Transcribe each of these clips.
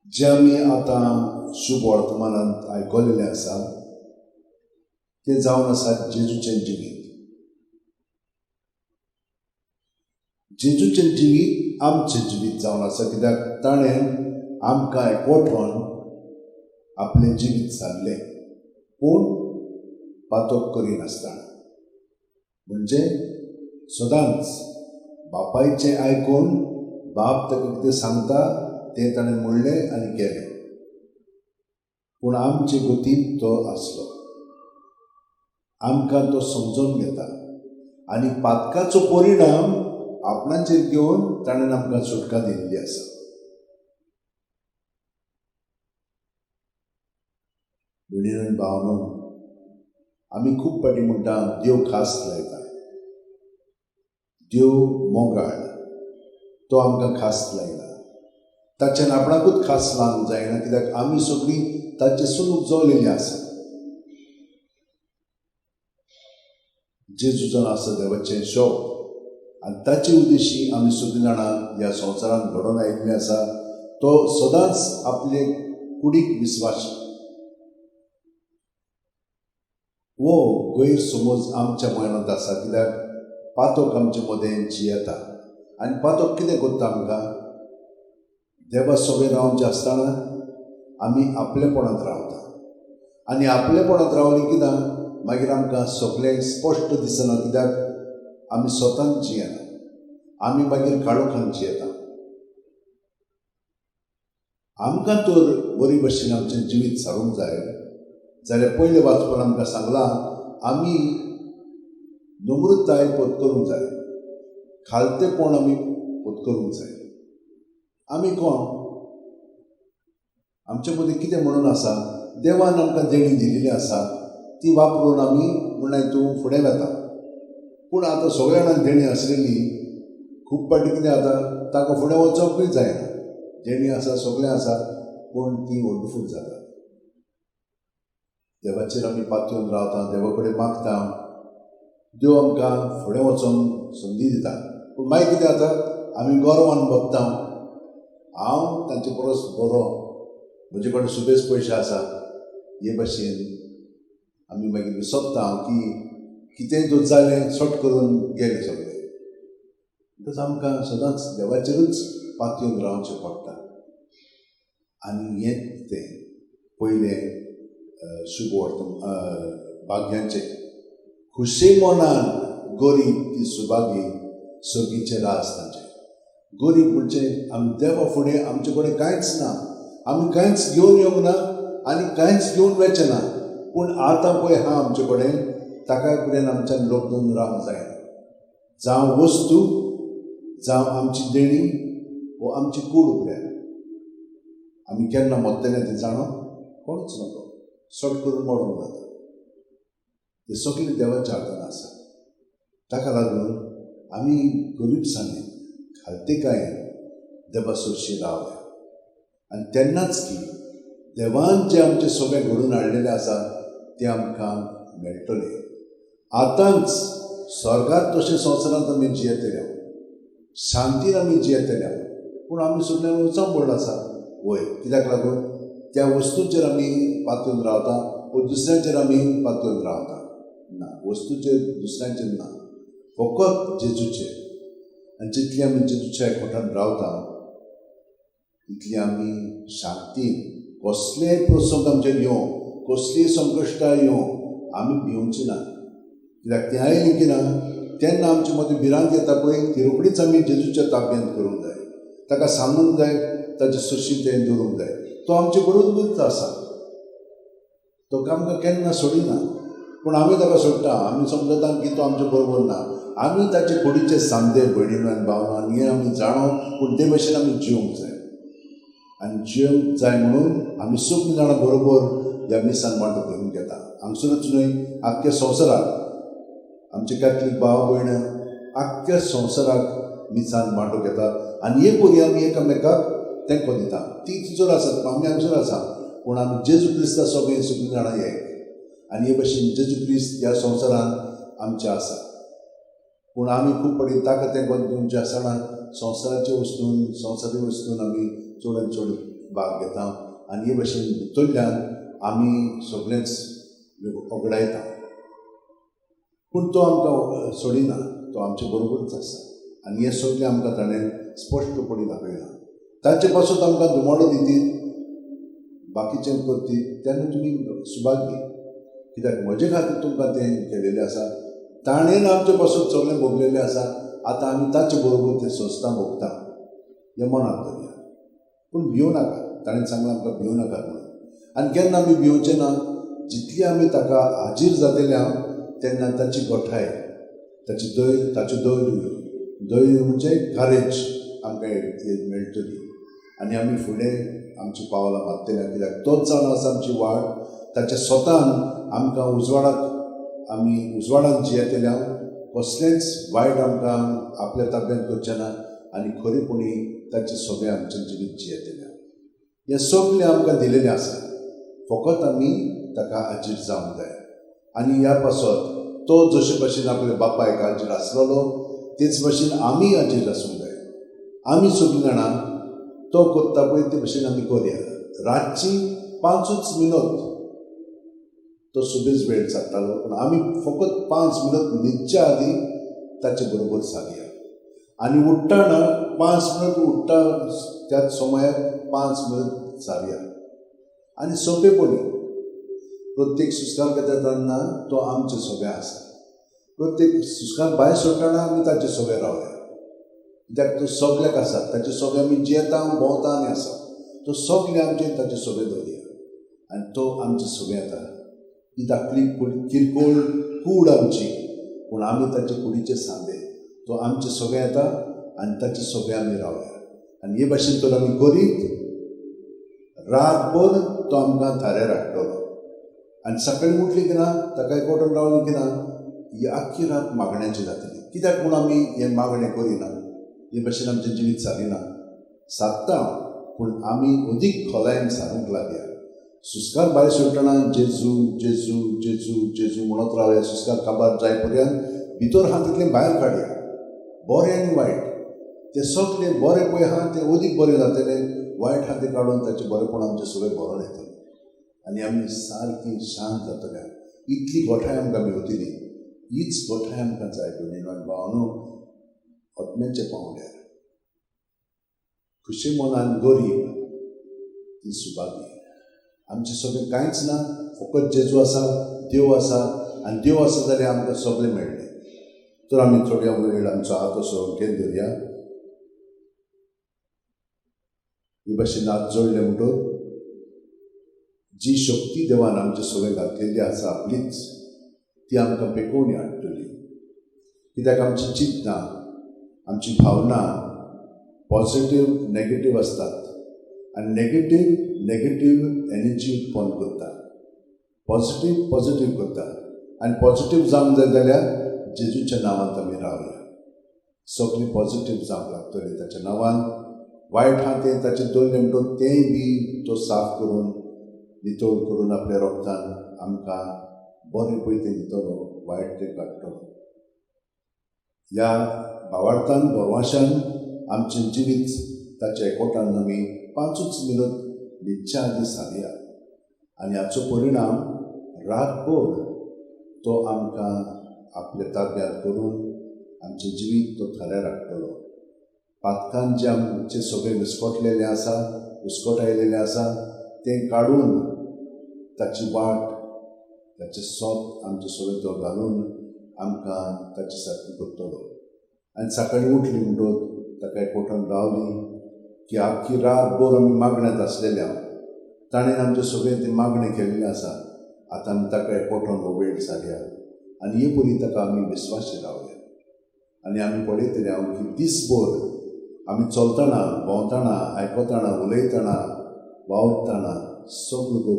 जें आमी आतां शुभ वर्तमानांत आयकलेलें आसा तें जावन आसा जेजूचें जिवीत. जेजूचें जिवीत आमचें जिवीत जावन आसा, कित्याक ताणें आमकां एकवटोन आपलें जिवीत सारलें, पूण पातोक करिनासतना. म्हणजे सदांच बापायचें आयकून बाप ताका कितें सांगता तें ताणें म्हणलें आनी केलें. पूण आमचे गतीन तो आसलो, आमकां तो समजून घेता आनी पातकाचो परिणाम आपणाचेर घेवन ताणें आमकां सुटका दिल्ली आसा. भयणीन भावनो, आमी खूब फावटी म्हणटा देव खास लायता, देव मोगाळ, तो आमकां खास लायना. ताच्यान आपणाकूच खास लावंक जायना, कित्याक आमी सगळीं ताचे सून उपजवलेली आसा. जेजू जावन आसा देवाचें शोक आनी ताचे उद्देशी आमी सगळीं जाणां ह्या संवसारांत घडोवन आयिल्ले आसा. तो सदांच आपले कुडीक विस्वास. हो गैरसमज आमच्या मनांत आसा, कित्याक पातोक आमचे मदें जियेता. आनी पातोक कितें करता आमकां? देवा सगळें रावचें आसतना आमी आपलेपणांत रावता आनी आपलेपणांत रावलीं कित्याक मागीर आमकां सगळें स्पश्ट दिसना, कित्याक आमी स्वतान जियेना, आमी मागीर काळोखान जियेता. आमकां तर बरी भशेन आमचें जिवीत सारूंक जाय जाल्यार पयलें वाचपान आमकां सांगलां आमी नम्रताय पत्करूंक जाय, खालतेपण आमी पत्करूंक जाय. आमी कोण? आमचे मदीं कितें म्हणून आसा? देवान आमकां देणी दिल्ली आसा, ती वापरून आमी म्हणल्यार तूं फुडें वता. पूण आतां सगळ्या जाणांक देणी आसलेली खूब फावटी कितें जाता, ताका फुडें वचपूय जायना. देणी आसा, सगळें आसा, पूण ती व्हडफूट जाता. देवाचेर आमी पातयेवन रावता, देवा कडेन मागता, देव आमकां फुडें वचोंक संदी दिता. पूण मागीर कितें जाता, आमी गर्वान बगता, हांव तांचे परस बरो, म्हजे कडेन सुबेज पयशे आसा. हे भशेन आमी मागीर विसरता की कितेंय जर जालें सट करून गेलें सगळें. म्हणटकच आमकां सदांच देवाचेरूच पातयेवन रावचें पडटा. आनी हें तें पयलें शुभ वर्तमान भाग्यांचें. खुशे मनान गरीब ती सुभागी, सगळीचें राज तांचें. गरीब म्हणजे आमी देवा फुडें आमचे कडेन कांयच ना, आमी कांयच घेवन येवंक ना आनी कांयच घेवन वचें ना. पूण आतां पळय आहा आमचे कडेन, ताका कडेन आमच्यान लग्न रावंक जायना. जावं वस्तू, जावं आमची देणी वो आमची कूड उपरांत आमी केन्ना मरतले तें जाणो कोणूच नको, सट करून मरोंक जाता. ते सगळें देवाच्या हातान आसा. ताका लागून आमी गरीबसाणेन खालतेकायेन देवा सरशी रावया आनी तेन्नाच की देवान जें आमचें सगळें घडोवन हाडलेलें आसा तें आमकां मेळटलें. आतांच स्वर्गांत तशें संवसारांत आमी जियेतले, शांतीन आमी जियेतले. पूण आमी सगळ्यांक उचांबळ आसा वय, कित्याक लागून त्या वस्तूचेर आमी पातयेवन रावता वो दुसऱ्यांचेर आमी पातयेवन रावता. ना, वस्तूचेर दुसऱ्यांचेर ना, फकत जेजूचेर. आनी जितली आमी जेजूच्या एकवटान रावता तितली आमी शांतीन कसलेय प्रसंग आमचेर येवं, कसलीय संकश्टां येवं, आमी भिवची ना. कित्याक तें आयलें की ना तेन्ना आमचे मदीं भिरांत येता पळय, ती रोखडीच आमी जेजूच्या ताब्यांत करूंक जाय, ताका सांगूंक जाय, ताचे सुशी तें दवरूंक जाय. तो आमचे बरोबरूच आसा, तो आमकां केन्ना सोडिना. पूण आमी ताका सोडटा, आमी समजता की तो आमचे बरोबर ना. आमी ताचे कुडीचे सांदे भयणीन आनी भावना आनी हें आमी जाणो, पूण ते भशेन आमी जिवंक जाय. आनी जिवंक जाय म्हणून आमी सगळीं जाणां बरोबर ह्या मिसान वांटो घेवन घेता. हांगसरूच न्हय, आख्ख्या संवसाराक आमचे कॅथलीक भाव भयण आख्ख्या संवसाराक मिसान वांटो घेता. आनी हे परी आमी एकामेकाक तेंको दिता. ती तिचोर आसात, आमी हांगसर आसा, पूण आमी जेजू क्रिस्ता सगळीं सगळीं जाणां एक. आनी हे भशेन जेजू क्रिस्त ह्या संवसारांत आमच्या आसा. पूण आमी खूब फावटी ताका तेंको दिवचे आसतना संवसाराचे वस्तून, संवसारीक वस्तून आमी चड आनी चड भाग घेता आनी हे भशेन भितरल्यान आमी सगळेंच वगडायता. पूण तो आमकां सोडिना, तो आमचे बरोबरच आसा आनी हें सगळें आमकां ताणें स्पश्टपणी दाखयलां. ताचे पासून आमकां धुमाडो दितीत, बाकीचें करतीत तेन्ना तुमी सुभाग्य, कित्याक म्हजे खातीर तुमकां तें केलेलें आसा. ताणें आमचे पासून सगळें भोगलेलें आसा, आतां आमी ताचे बरोबर तें संस्था भोगता हें मनांत धरया. पूण भिवं नाका, ताणें सांगलां आमकां भिवं नाकात म्हणून. आनी केन्ना आमी भिवचें ना, जितली आमी ताका हाजीर जातले हांव तेन्ना ताची गोठाय, ताची धैर्य, ताचें धैर्य, धैर्य म्हणजे कारेज आमकां मेळटली आनी आमी फुडें आमची पावलां मारतले. कित्याक तोच जावन आसा आमची वाट, ताच्या स्वतान आमकां उजवाडाक, आमी उजवाडान जियेतले हांव, कसलेंच वायट आमकां आपल्या ताब्यांत करचें ना आनी खरेपणी ताचें सगळें आमचें जिवीत जियेतलें. हें सगळें आमकां दिलेलें आसा, फकत आमी ताका हाजीर जावंक जाय. आनी ह्या पासत तो जशे भशेन आपल्या बापायक हाजीर आसलेलो तेच भशेन आमी हाजीर आसूंक जाय. आमी सगळीं जाणां तो करता पळय ते भशेन आमी करया. रातची 5 मिनट तो सुबेज वेळ सारतालो, पूण आमी फकत 5 मिनट न्हिदच्या आदीं ताचे बरोबर सारया आनी उठ्ठना 5 मिनट उठ्ठा त्याच समयार 5 मिनट सारया. आनी सोंपेपणी प्रत्येक सुस्कार घेता तेन्ना तो आमचे सगळे आसा. प्रत्येक सुस्कार भायर सोडटना आमी ताचे सगळे रावया, कित्याक तो सगळ्याक आसा, ताचे सगळे आमी जियेता, भोंवता आनी आसा. तो सगळे आमचे ताचे सगळे दवरया आनी तो आमचे सगळे येता. ही धाकली किरकोळ कूड आमची, पूण आमी ताचे कुडीचे सांदे. तो आमचे सगळे येता आनी ताचे सगळे आमी रावया. आनी हे भाशेन तर आमी करीत रातभर तो आमकां थाऱ्यार हाडटलो. आनी सकाळीं उठली की ना, ताका एकवटून रावली की ना, ही आख्खी रात मागण्याची जातली. कित्याक म्हूण आमी हें मागणें करिना, हे भाशेन आमचें जिवीत सारिना, सारता पूण आमी अदीक खोलायेन सारूंक लागया. सुस्कार भायर सोडटना जेजू जेजू जेजू जेजू म्हणत रावया. सुस्कार काबार जाय पर्यंत भितर आहा तितलें भायर काडया, बरें आनी वायट तें सगळें. बरें पळय आहा तें अदीक बरें जातलें, वायट आहा तें काडून ताचें बरेंपण आमचें सगळें भरोन येतलें आनी आमी सारकी शांत जातले. इतली गोठाय आमकां मेवतली, हीच गोठाय आमकां जाय. भयणीनो आनी भावानो, आत्म्याच्या पांवड्यार खुशी मनान गरीब ती सुभागी. आमचें सगळें कांयच ना, फकत जेजू आसा, देव आसा आनी देव आसा जाल्यार आमकां सगळें मेळ्ळें. तर आमी थोड्या वेळ आमचो हात असो घेवन धरया, हे भाशेन हात जोडले म्हणटकच जी शक्ती देवान आमचे सगळें घातलेली आसा आपलीच, ती आमकां पेकोवणी हाडटली. कित्याक आमची चिंतना, आमची भावना पॉझिटीव नेगेटीव आसतात आनी नेगेटीव नेगेटीव एनर्जी उत्पन्न करता, पॉझिटीव पॉझिटीव करता. आनी पॉझिटीव जावंक जाय जाल्यार जेजूच्या नांवांत आमी रावया. सगळीं पॉझिटीव जावंक लागतली ताच्या नांवान. वायट आहा तें ताचें दवरलें म्हणटकच तेंय बी तो साफ करून नितळ करून आपल्या रोगतान आमकां बरें पळय तें दितलो, वायट तें काडटलो. ह्या भावार्थान भरवाशान आमचें जिवीत ताच्या एकवटान आमी 5 मिनट न्हिदच्या आदीं सारया आनी हाचो परिणाम रातभर तो आमकां आपल्या ताब्यांत करून आमचें जिवीत तो थाऱ्यार हाडटलो. पातकान जें आमचें सगळें विस्कटलेलें आसा, विस्कटायलेलें आसा तें काडून ताची वाट, ताचें सोत आमचें सगळें तो घालून आमकां ताचे सारकें करतलो. आनी सकाळीं उठली म्हणटकच ताका एकवटान रावली की आख्खी रातभर आमी मागण्यांत आसलेल्या, ताणें आमचें सगळें तें मागणें केल्लें आसा. आतां आमी ताका एकवटान हो वेळ सारया आनी हे परी ताका आमी विस्वाशी रावया. आनी आमी पळयतले हांव की दीसभर आमी चलतना, भोंवतना, आयकतना, उलयतना, वावुरतना सगळो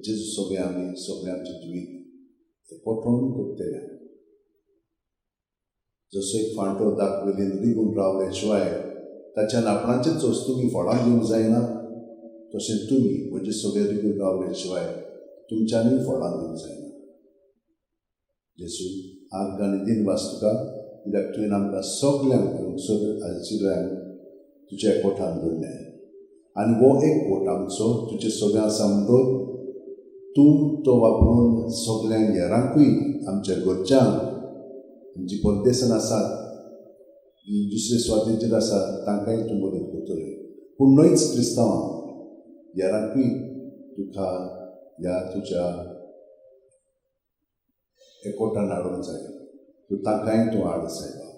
जेजू सगळें आमी सगळें आमचें जिवीत एकवटून करतले. जसो एक फांटो दाखवेलीन रिगून रावले शिवाय ताच्यान आपणाचेच वस्तूंनी फळां दिवंक जायना, तशें तुमी म्हजे सगळे रिगून रावले शिवाय तुमच्यांनी फळां दिवंक जायना. जेजू आर्ग आनी दिनवास तुका, कित्याक तुवें आमकां सगल्यांक हांगसर आशिल्ल्यांक तुज्या एकवटान दवरलें. आनी हो एकवट आमचो तुजे सगळें आसा म्हणटो तूं तो वापरून सगळ्यांक हेरांकूय आमच्या घरच्यांक जी परदेसान आसात, दुसरे सुवातेचेर आसा, तांकांय तूं मदत करतले. पूण न्हयच क्रिस्तांवांक, हेरांकूय तुका ह्या तुज्या एकवटान हाडूंक जाय. तूं तांकांय तूं हाड सायबा.